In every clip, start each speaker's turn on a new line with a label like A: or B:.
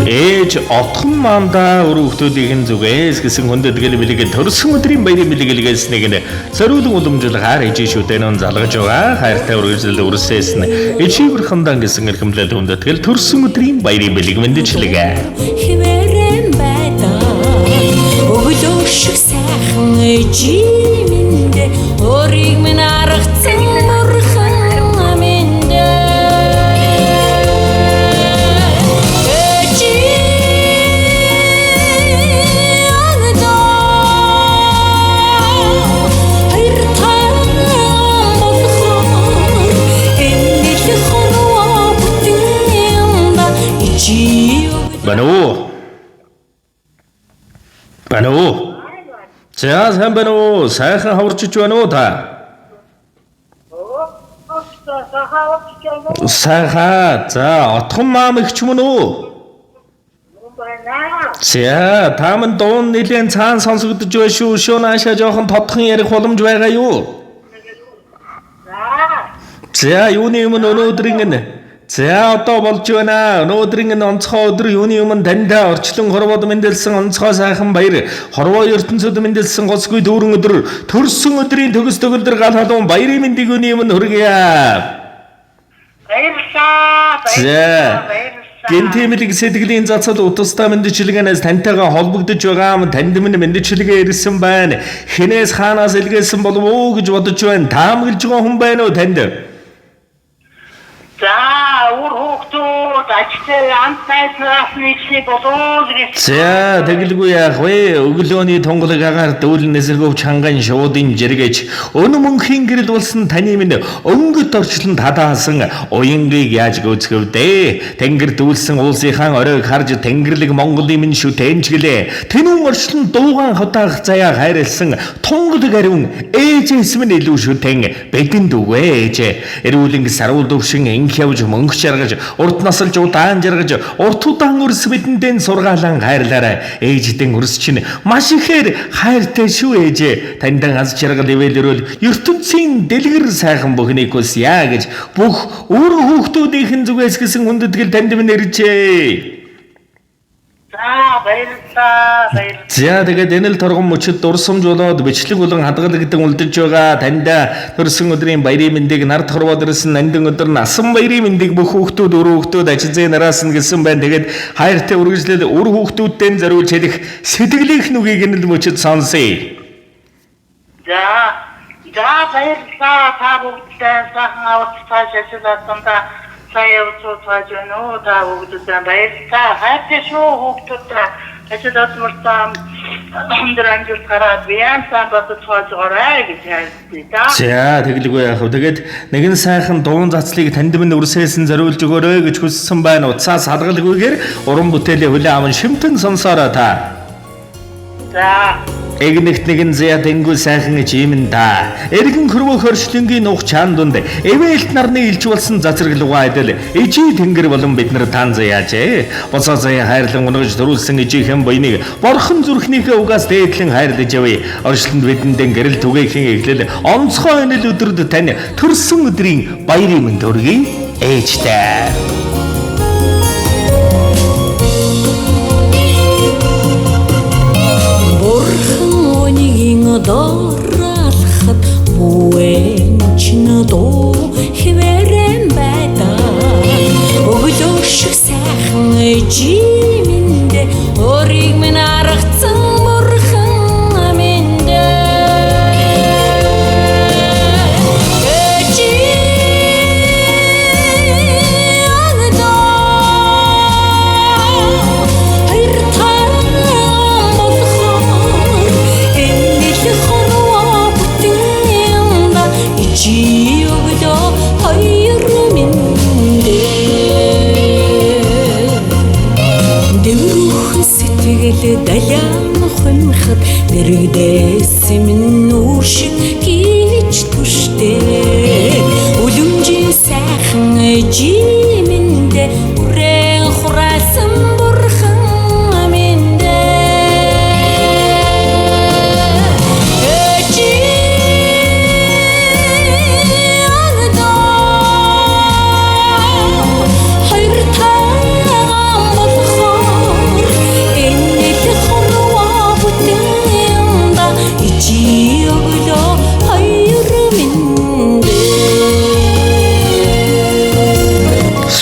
A: Ээж отхон мандаа өр хүүхдүүдийн зүгээс гэсэн хүндэтгэл бэлэг төрсөн өдрийн баярын бэлгэлгээс нэг нь зориулан уламжлахаар ээжийн шүтэн залгаж байгаа хайртай үргэлжлэл үрсээс нь ичивэр хандан гэсэн эрхэмлэл хүндэтгэл төрсөн өдрийн баярын бэлэг мэндчилгээ.
B: Хിവэрэн байдаг. Өглөө шиг сайхан ээжийн минь дээ. Өөрийг минь аргацсан бурхан минь дээ. Ээжийн агдаа хоёр тань болохоор энэ л хорвоо бүтэн юмда ичи
A: Байна уу? Байна уу? За, сайн байна уу? Сайхан хаварчиж байна уу та? Сайхан. За, отхон маам ихч мөн үү? За, та мань дуун нэлээд цаан сонсогдож байна шүү. Шөө наашаа жоохон тодхон ярих боломж байгаа юу? За, юуны өмнө өнөөдрийн энэ. За, одоо болж байна. Өнөөдрийн энэ онцгой өдөр юуны өмнө таньда орчлон хорвоод мэндэлсэн онцгой сайхан баяр, хорвоо ертөнцид мэндэлсэн гоцгүй дүүрэн өдөр, төрсөн өдрийн төгс төгөлдөр гал халуун баярын мэндийг юуны өмнө хүргье.
C: Баярлалаа.
A: За.
C: Баярлалаа. Баярлалаа.
A: Гэнтэмэлэг сэтгэлийн цацал утастай мэндчилгээнээс тантайгаа холбогдож байгаа юм, танд минь мэндчилгээ ирсэн байна. Хинээс хаанаас илгээсэн болов уу гэж бодож байна. Таамаглаж байгаа хүн байна уу танд?
C: За, үр хүүхдүүд ажилтай амт найзнаас нийтлээ болов гэж.
A: За, тэгэлгүй яах вэ? Өглөөний тунгалаг агаар дүүл нисэргөв чанган шуудын жиргэж өн мөнхийн гэрэл болсон таны минь өнгөт орчлон тадаасан уянгийг яаж гүйцэв дээ? Тэнгэр дүүлсэн уулсынхаа оройг харж тэнгэрлэг Монголын минь шүтэнчгэлээ. Тэнүүн орчлон дуугаан ходаах заяа хайрлсан тунгалаг ариун ээжээс минь илүү шүтэн бидэнд үгүй ээж. Эрүүлэнг саруул дөвшин инх явж мөнгө жаргаж урт насалж удаан жаргаж урт удаан өрс бидэндээ сургаалan хайрлаарай. Ээждэн өрс чинь маш ихээр хайртай шүү ээжээ. Таньдан аз жаргал ивэл өрөөл ертөнцийн дэлгэр сайхан бүхнийг хүсье гэж бүх үр хүүхдүүдийнхэн зүгээс гэсэн хүндэтгэл танд минь иржээ.
C: За, баярлалаа. Баярлалаа.
A: За, тэгээд энэ л торгон мөчид дурсамж болоод бичлэг болон хадгалагдсан үлдэж байгаа таньда төрсөн өдрийн баярын мэндийг нарт хорвоод ирсэн нандин өдөр насан баярын мэндийг бүх хүүхдүүд өр хүүхдүүд ажил зээ нараас нь гэсэн байна. Тэгээд хайртай үргэлжлэл үр хүүхдүүдтэй зориулж хэлэх сэтгэлийнх нүгийг энэ л мөчид сонсъё.
C: За. За, баярлалаа. Та бүгдээ сайхан авч цааш ажилласан та сайн явцгааж байна уу? Та бүгдээ баярлалаа. Хайртай шүү хүүхдүүд. Ажил одмортой өндөр амжилт гараад бян сайн бодож байгаарай гэж хайртай та.
A: За, тэгэлгүй яах вэ? Тэгээд нэгэн сайхан дуун цацлыг танд минь үрсээсэн зориулж өгөөрэй гэж хүссэн байна. Утсаас хадгалгүйгээр уран бүтээлийн хүлээн аван шимтэн сонсоорой та.
C: За.
A: Эгнэгт нэгэн зя тэнгүү сайхан ич юм да. Эргэн хөрвөө хөршлөнгийн нуух чаан дунд эвээлт нарны илч болсон зазраг лугаа адил ижи тэнгэр болон бид нар таан заяажээ. Босоо заяа хайрлан унгаж төрүүлсэн ижихэн буйныг борхон зүрхнийхээ угаас дээдлэн хайрлаж явъя. Орчлонд бидэндээ гэрэл түгээхийн эхлэл онцгой энэл өдрөд тань төрсөн өдрийн баярын мэнд өргөе. Ээжтэй.
B: Бурхан өнийг доралхад бүэн чин дуу хിവэрэн байдаг. Өглөө шиг сайхан ээжийн минь дээ. Өөрийг минь аргацсан бурхан минь дээ. Ээжийн агдаа хоёр тань болохоор энэ л хорвоо бүтэн юмда ичи өглөө хоёр минь дээ.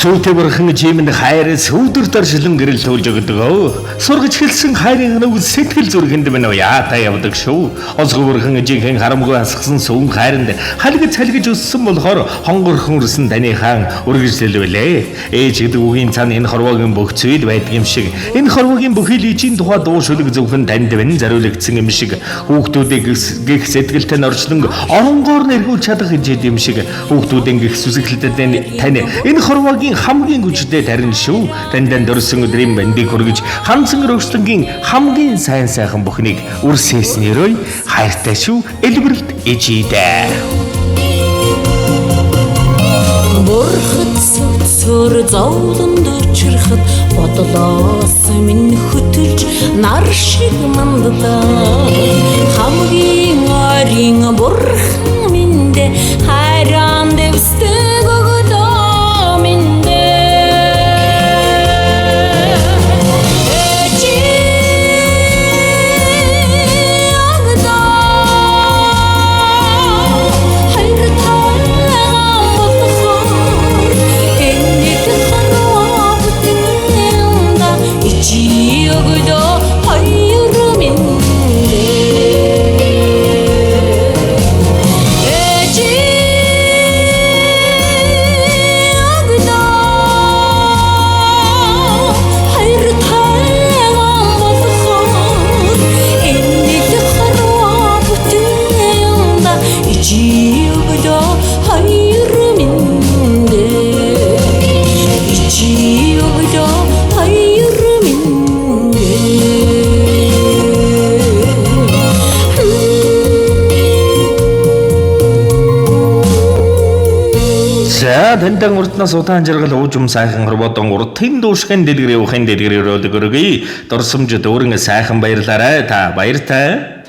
A: Сүүтэй бурхан жимэн хайраас өдөр доршлон гэрэл туулж өгдөг. Сургаж хэлсэн хайрын нүг сэтгэл зүрхэнд минь яатай явдаг шүү. Олзгүй бурхан жинхэнэ харамгүй хасгсан сүүн хайранд халигж халигж өссөн болохоор хонгорхон үрсэн таны хаан үргэлжлэл байлээ. Ээж гэдэг үгийн цаана энэ хорвоогийн бүх зүйл байдаг юм шиг. Энэ хорвоогийн бүхий л ижийн тухай дуу шүлэг зөвхөн танд минь зориулагдсан юм шиг. Хүүхдүүдийг гих сэтгэлтэй нь орчлон оронгоор нь эргүүлж чадах хэмжээд юм шиг. Хүүхдүүдийн гих сүсгэлтэд тань энэ хорвоогийн хамгийн хүчтэй тарин шүү. Таньдан дөрсөн өдрийн бандыг хүргэж ханцан өргөслөнгийн хамгийн сайн сайхан бүхнийг үрсээс нэрөө хайртай шүү. Элбэрлд ижидэ.
B: Бурхад сүцөр зовлонд өчрөхөд бодлоос минь хөтөлж нар шиг манддаг. Хамгийн ойрын бурхан минь дээ хайран дэвсдэг өглөө минь дээ. Ээжийн өглөө хоёр талаа болохоор энэт хараа бүтэн юмда ичи өглөө хоёр минь дээ. Ээжийн өглөө хоёр талаа болохоор энэт хараа бүтэн юмда ичи өглөө хоёр минь дээ. Ичи өглөө хоёр минь дээ.
A: За таньдан урднаас удаан жаргал уужим сайхан хорвоодон урдын дүүшгэн дэлгэр явахын дэлгэр өрөөлөг өргөе. Дурсамж дүүрэн сайхан баярлаарай. Та баяртай.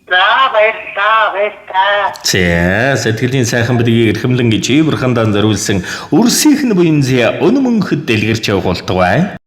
C: За баярлалаа, баярлалаа.
A: За сэтгэлийн сайхан бэлгийг эрхэмлэн гэж бурхандаа зориулсан үрсийнх нь буян зя өнө мөнхөд дэлгэрч явах болтугай.